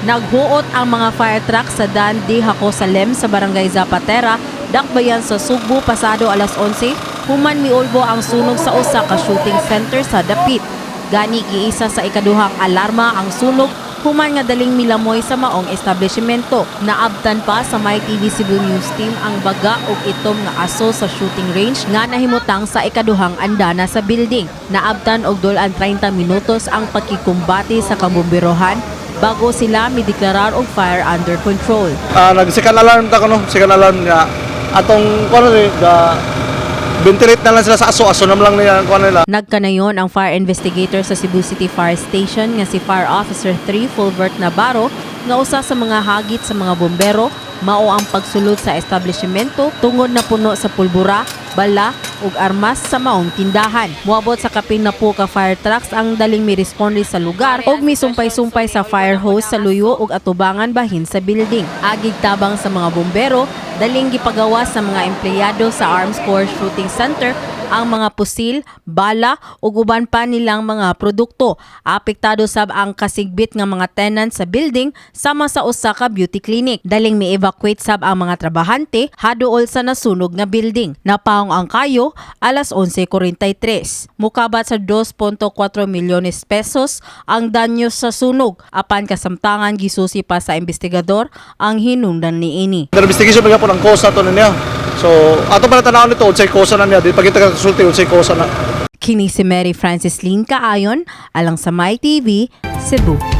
Naghuot ang mga fire truck sa Dan D. Jacosalem sa Barangay Zapatera, Dakbayan sa Sugbo pasado alas 11, human miulbo ang sunog sa usa ka shooting center sa dapit. Gani giisa sa ikaduhang alarma ang sunog human nga daling milamoy sa maong establishmento. Naabtan pa sa My TV Cebu News Team ang baga ug itom nga aso sa shooting range nga nahimutang sa ikaduhang andana sa building. Naabtan og dul-an 30 minutos ang pagkikumbate sa kabomberohan bago sila mideklarar og fire under control. Ah, nag second alarm ta kuno, second alarm nga atong kuno ni the ventilate na lang sila sa aso, aso na lang nila ang kuno nila. Nagkanayon ang fire investigator sa Cebu City Fire Station nga si Fire Officer 3 Fulbert Navarro nga usa sa mga hagit sa mga bombero mao ang pagsulod sa establishmento tungod na puno sa pulbura, bala ug armas sa maong tindahan. Moabot sa kapin napo ka fire trucks ang daling miresponde sa lugar ug misumpay-sumpay sa fire hose sa luyo ug atubangan bahin sa building. Agig tabang sa mga bombero, daling gipagawa sa mga empleyado sa Arms Corps Shooting Center ang mga pusil, bala ug uban pa nilang mga produkto. Apektado sab ang kasigbit nga mga tenant sa building sama sa usa ka beauty clinic. Daling mi-evacuate sab ang mga trabahante haduol sa nasunog nga building. Napaong ang kayo alas 11:43. Mukabat sa 2.4 milyones pesos ang danyo sa sunog, apan kasamtangan gisusi pa sa investigador ang hinungdan niini. The investigation pa gyapon ang cause ato niya. So ato pa na tan-awon nito unsay cause na niya, di pa kita kasulti unsay cause na. Kini si Mary Francis Lynn Kaayon, alang sa My TV, Cebu.